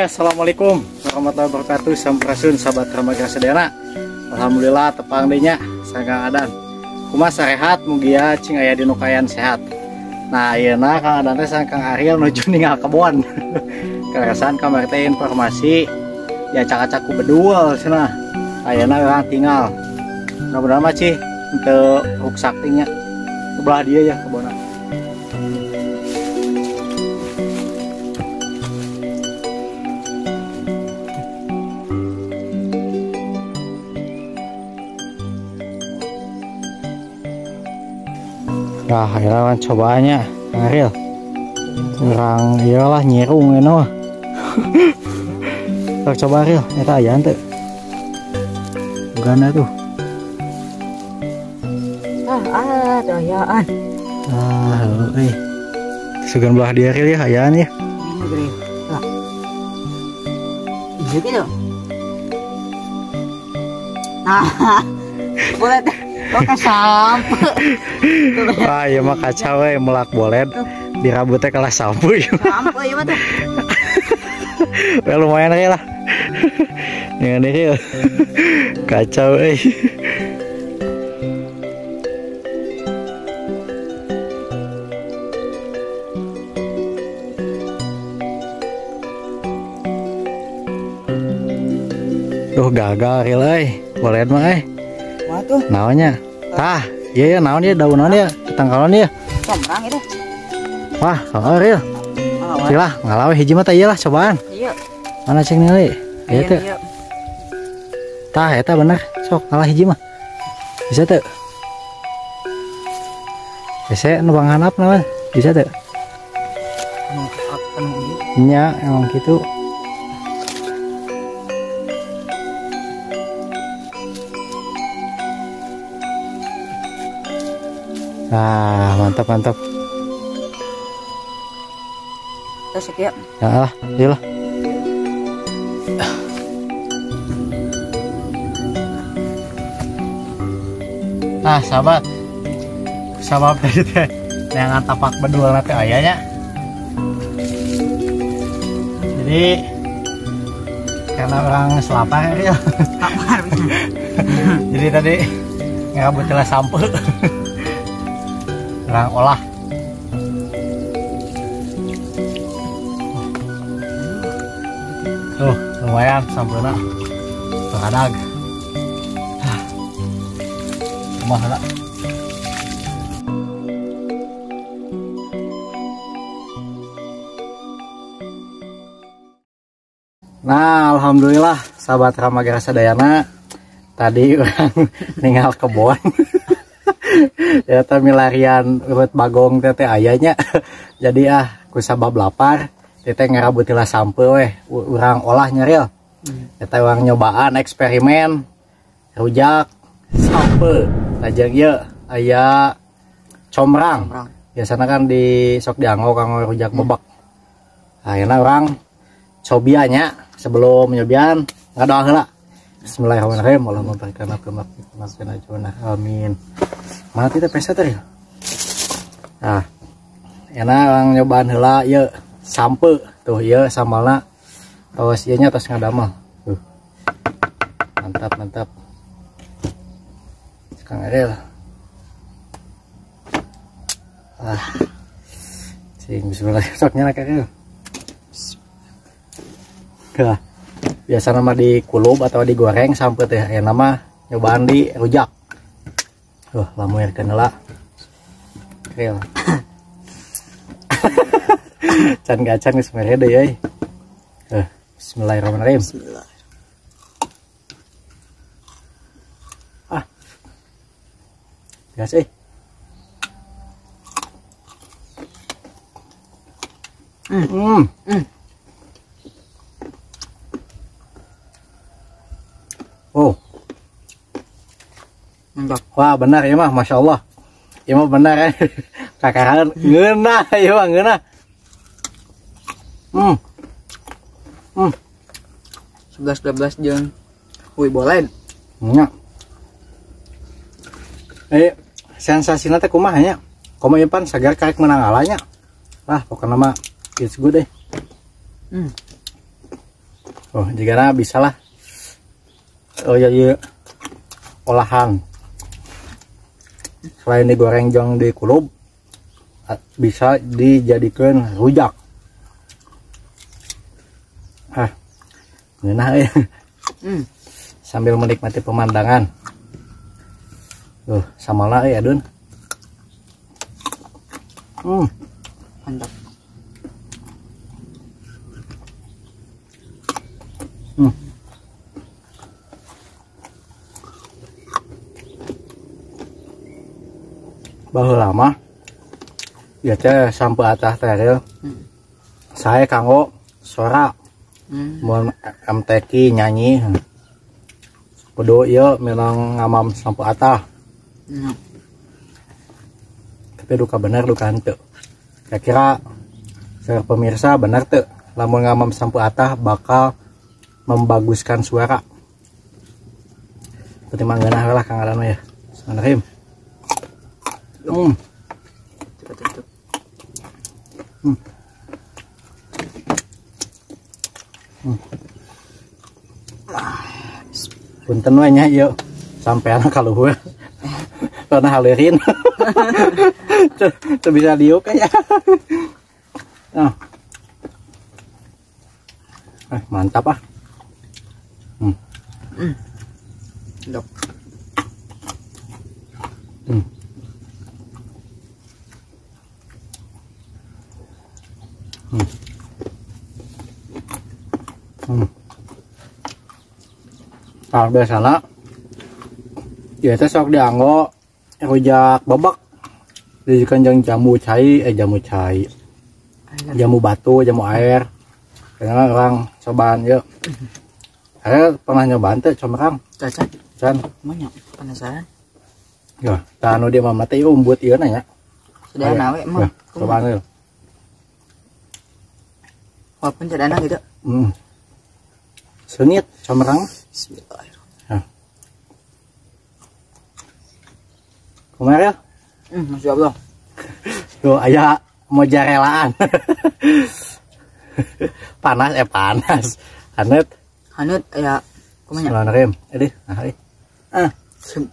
Assalamualaikum warahmatullahi wabarakatuh. Sampurasun sahabat Ramaga Sadayana. Alhamdulillah tepang deui nya sareng Adan. Kumaha sarehat, mugia cing aya dinu kaayaan sehat. Nah, ayeuna Kang Adan teh sareng Kang Ariel nuju ningal kebon. Kaleresan kamari teh informasi ya acak-acak ku bedul cenah. Ayeuna urang tinggal. Mudah-mudahan mah cih henteu ruksak teh nya. Belah dia ya kebonna. Nah, akhirnya cobaannya, Kang Ariel. Orang iyalah nyirung ini mah. Sok coba Ariel, eta aya henteu. Gana tuh. Ah, ayaan. Ah, euy. Sugan belah dia Ariel ya, ayaan ya. Lah. Ieu gitu. Nah, boleh teh. Oke, sampe. Wah, iya mah kacau we, melak boled dirabutnya kalah sampe. Sampe ieu mah tuh. Well, lumayan lah. Dengan ini kacau euy. Duh, gagal Ril euy. Boled mah euy. Tuh. Naonnya? Tah, iya ya naon ya daun naon ya? Ketangkalan ya. Combrang itu. Wah, heeh Ril. Silah, ngalawe hiji mah teh ieu lah cobaan. Iya. Mana cek nilai? Ieu teh. Tah, eta bener. Sok ngalah hiji mah. Bisa teu? Hese nu banghanap naon? Bisa teu? Nya, emang kitu. Nah, mantap mantap. Terus ya. Ya lah, iyalah. Nah, sahabat. Sahabat tadi teh neangan tapak bedul teh aya nya. Jadi karena orang selapar ya. Lapar. Jadi tadi ngerabut celah sampe. Orang olah. Tuh, lumayan sampurna. Beradag. Kumaha heula. Nah, alhamdulillah sahabat Ramaga Sadayana tadi orang ningal kebon. Ternyata milarian urut bagong teh ayahnya. Jadi ku sabab lapar teh ngarabutilah sampe weh urang olah nyeril. Eta urang nyobaan eksperimen rujak sampe. Lajeng ieu aya comrang. Biasana kan di sok dianggo kanggo rujak bebek. Ayeuna urang cobianya sebelum nyobian ngadoa heula. Bismillahirrahmanirrahim. Allahumma barik lana fi ma razaqtana. Amin. Mana teh pesa teh? Nah, enak orang nyobaan heula ieu sampe tuh ieu sambalna tos ieu nya tos ngadamel. Tuh. Mantap mantap. Kang Ariel. Ah. Sing bismillah sok nyala Kang Ariel. Nah, biasa nama dikulub atau digoreng sampai teh ya nama nyobaan di rujak. Lamuir kenela. Real. Can gacan geus mere deui euy. Bismillahirrahmanirrahim. Bismillah. Ah. Gas euy. Oh. Mantap. Wah, benar ya mah, Masya Allah. Ya mah benar ya. Kakaran ngeunah ya mah ngeunah. 11 12 jeung wih boled. Nya. Sensasina teh kumaha nya? Komo ieu pan sagar karek menang alanya. Lah, pokokna mah it's good deh. Oh, jigana bisa lah. Oh jadi olahan. Selain digoreng jang dikulub, bisa dijadikan rujak. Ah, ngeunah euy. Sambil menikmati pemandangan. Tuh, sambalna euy adun. Mantap. Baheula mah ieu teh sampeu atah teh real. Saya kanggo sora. Mun MTQ nyanyi. Kudu ieu menang ngamam sampeu atah. Tapi duka bener duka henteu. Kira-kira saya pemirsa bener teu lamun ngamam sampeu atah bakal membaguskan suara. Penting mah ngeunah lah Kang Adan ya. Bismillahirrahmanirrahim. Tutup. Punten we nya ieu sampean ka luhur. Karena haleurin. Teu bisa diuk nya. Nah. Mantap ah. Dok. Kalau biasana ya teh sok dianggo rujak babak dijikan jeung jamu cai, jamu cai, jamu batu, jamu air. Karena orang cobaan yuk. Saya pernah nyobaan teh comrang. Caca. Can. Banyak penasaran. Ya, tah anu dia mah teh umbut ieu na nya. Sederhana we mah. Cobaan yuk. Walaupun sederhana gitu. Sengit comrang. Bismillahirrahmanirrahim. Kumaha ya? Masya Allah. Tuh aya mojarelaan. Panas panas. Hanet. Hanet aya kumaha nya? Bismillahirrahmanirrahim. Edih, nah euy. Ah,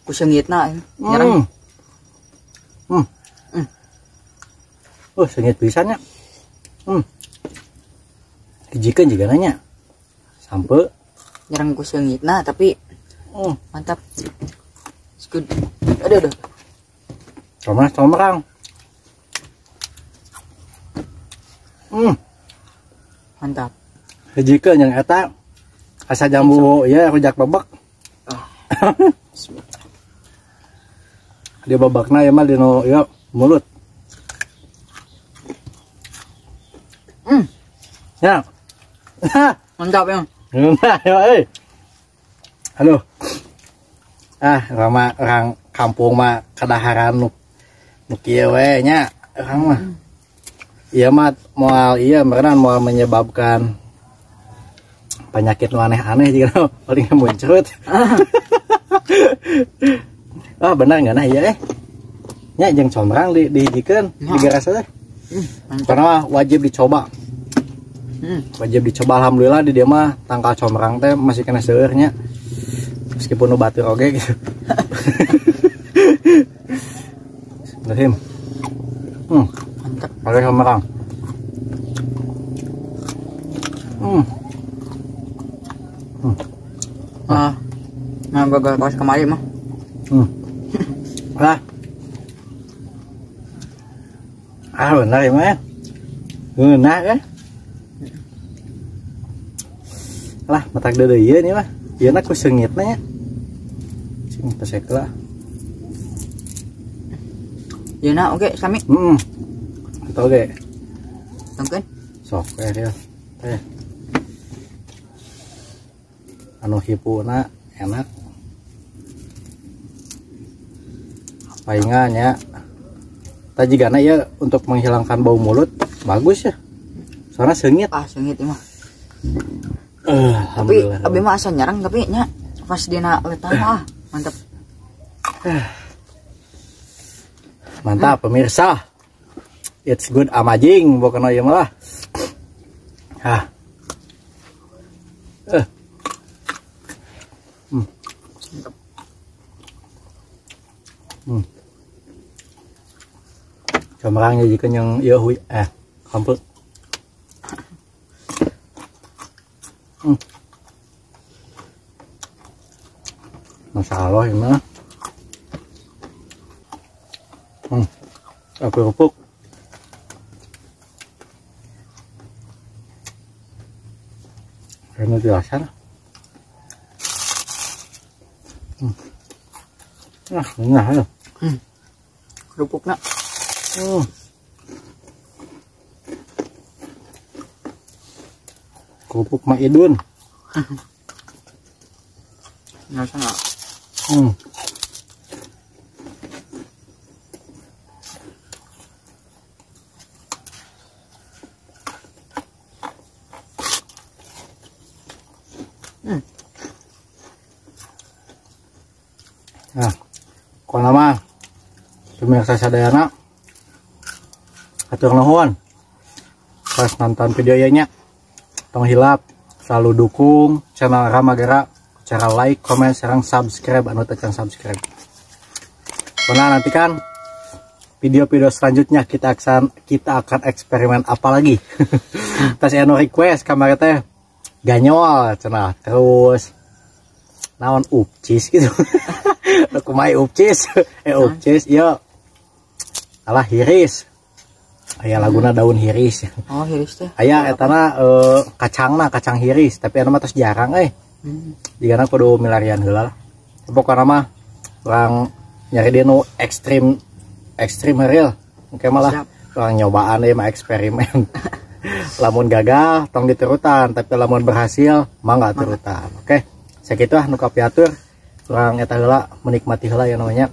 ku seungitna nyerang. Oh, seungit pisan nya. Hijikeun juga nanya. Sampe nyerang ku seungitna tapi mantap. It's good. Aduh, aduh. Comrang. Mantap. Hijikeun yang eta asa jambu ya rujak babak. Dia babakna ya mah dino ya mulut. Ya. Mantap ya. Nah, ya euy. Aduh. Ah, rama orang kampung mah kadaharan nu kieu we nya urang mah. Ieu mah moal ieu meureunan moal menyebabkan penyakit nu aneh-aneh juga paling muncrat. Ah, benar enggak nah ieu Nya jeung comrang dihijikeun digarasa teh. Karena wajib dicoba. Wajib dicoba, alhamdulillah di dia mah tangkal comrang teh masih kena seueur nya. Meskipun nu batur oge gitu. Bismillahirrahmanirrahim. Mantap. Pakai comrang. Ah, nah gagal pas kemarin mah. Lah. Ah benar ya mah. Ngeunah kan? Lah, matak deui ieu nih mah. Ieu na ku seungitna nya. Sing pesek lah. Ieu na oge sami. Heeh. Eta oge. Tongkeun. Sok we ya. Teh. Anu hipuna enak. Palingan ya. Tajigana ya untuk menghilangkan bau mulut bagus ya. Soalnya seungit. Ah, seungit mah. Tapi abi mah asa nyerang tapi nya pas dina letah mah mantap. Mantap pemirsa. It's good amazing pokoknya ieu mah lah. Ah. Camerang jadikan yang iya hui kampung. Masya Allah ini mah. Kerupuk. Ini biasa. Nah, ya. Kerupuknya. Kerupuk Mak Idun. Nggak salah. Nah, kalau nama pemirsa sadayana, hatur nuhun pas nonton videonya, tong hilap selalu dukung channel Ramagara cara like, komen, serang subscribe anu tekan subscribe. Karena nanti kan video-video selanjutnya kita akan eksperimen apa lagi. Tas anu request kamari teh ganyol cenah, terus naon upcis gitu. Kumaha upcis? Upcis ieu alah hiris. Aya laguna daun hiris. Oh, hiris teh. Aya etana kacangna, kacang hiris, tapi anu mah tos jarang euy. Jigana kudu milarian heula lah. Pokona mah urang nyari dia nu ekstrim real. Engke malah urang nyobaan deui mah eksperimen. Lamun gagal tong diturutan, tapi lamun berhasil mah nggak turutan. Oke. Sakitu ah nu kapiatur. Urang eta heula menikmati heula ya namanya.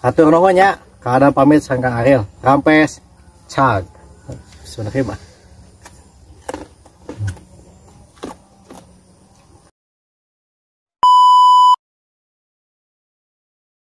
Hatur nuhun nya. Kang Adam pamit sareng Kang Ariel. Rampes. Cag. Bismillahirrahmanirrahim.